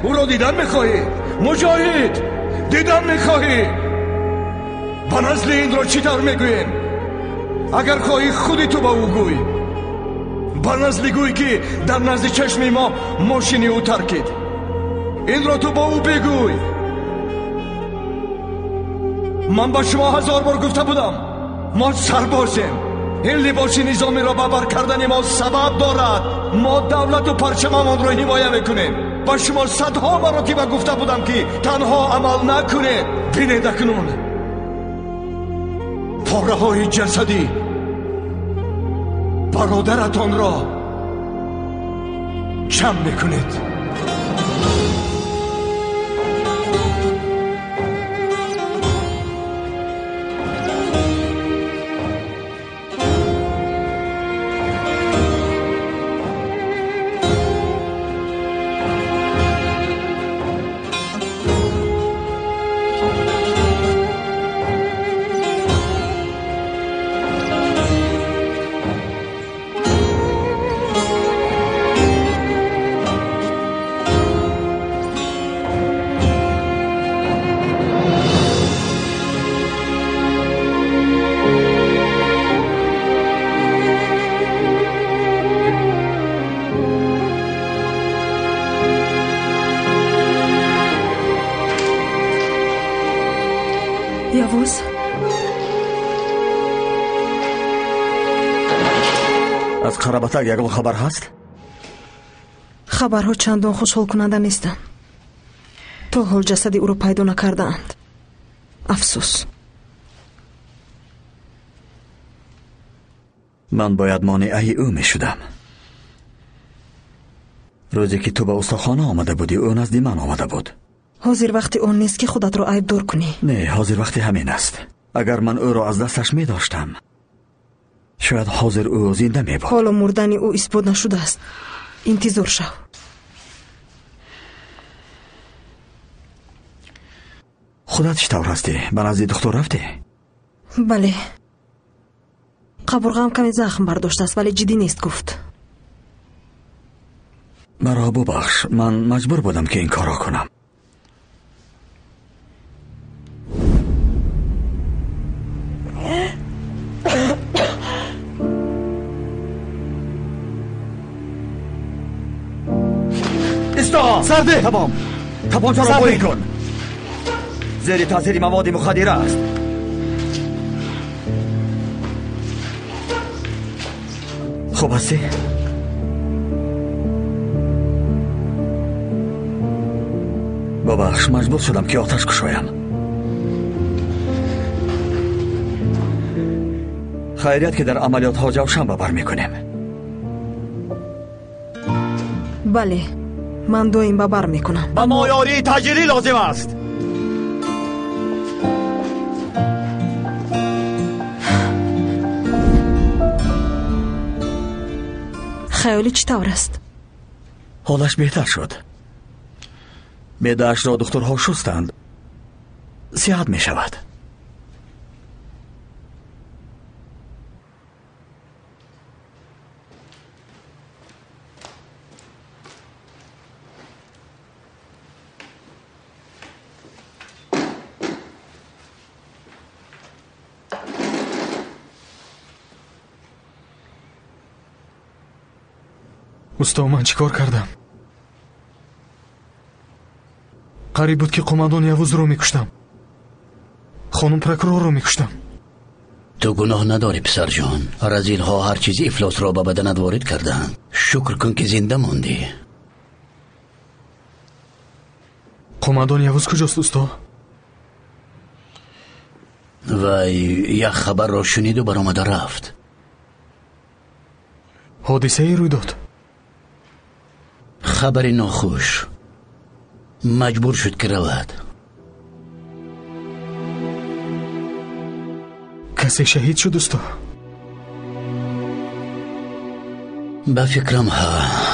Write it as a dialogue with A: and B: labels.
A: Ӯро дидан мехоҳӣ? Муҷоҳид, дидан мехоҳӣ? Ба назли инро чӣ тавр мегӯем? Агар хоҳӣ худи ту ба ӯ гӯй. Ба назли гӯй, ки дар назди чашми мо мошини ӯ таркид. Инро ту бо ӯ бигӯй. Ман ба шумо 1000 бор гуфта будам, мо сарбозем. Ин либоси низомиро ба бар кардани мо сабаб дорад. Мо давлату парчамамонро ҳимоя мекунем. Ба шумо садҳо маротиба гуфта будам, ки танҳо амал накунед. Бинед акнун пораҳои ҷасадӣ бародаратонро ҷамъ мекунед.
B: Явуз?
C: Аз Қарабатак ягон хабар ҳаст?
B: Хабарҳо чандон хушҳолкунанда нестанд. То ҳол ҷасади ӯро пайдо накардаанд. Афсӯс.
C: Ман бояд монеаи ӯ мешудам. Рӯзе ки ту ба устохона омада будӣ, ӯ назди ман омада буд.
B: Ҳозир вақти он нест, ки худатро айбдор кунӣ.
C: Не, ҳозир вақти ҳамин аст. Агар ман ӯро аз дасташ медоштам, шояд ҳозир ӯ зинда мебуд.
B: Ҳоло мурдани ӯ исбот нашудааст. Интизор шав.
C: Худат чӣ тавр ҳастӣ? Ба назди духтур рафтӣ?
B: Бале. Қабурғаам каме захм бардоштааст, вале ҷиддӣ нест, гуфт.
C: Маро бубахш, ман маҷбур будам, ки ин корро кунам. Исто! Сарде! Тамом! Тапончаро поин кун. Зери таъсири маводи мухаддира аст. Хуб ҳастӣ? Бубахш, маҷбур шудам, ки оташ кушоям. Хайрият, ки дар амалиётҳо ҷавшан ба бар мекунем.
B: Бале, ман доим ба бар мекунам.
C: Ба мо ёрии таъҷилӣ лозим аст.
B: Хаёлӣ чӣ тавр аст?
C: Ҳолаш беҳтар шуд. Меъдаашро духтурҳо шустанд. Сиҳат мешавад.
D: Усто, ман чӣ кор кардам? Қариб буд, ки қумандон Явузро мекуштам, хонум прокурорро мекуштам.
E: Ту гуноҳ надорӣ, писарҷон. Разилҳо ҳар чизи ифлосро ба баданат ворид карданд. Шукр кун, ки зинда мондӣ.
D: Қумандон Явуз куҷост, усто?
E: Вай як хабарро шуниду баромада рафт.
D: Ҳодисае рӯй дод.
E: Хабари нохуш. Маҷбур шуд, ки равад.
D: Касе шаҳид шуд, усто?
E: Ба фикрам, ҳа.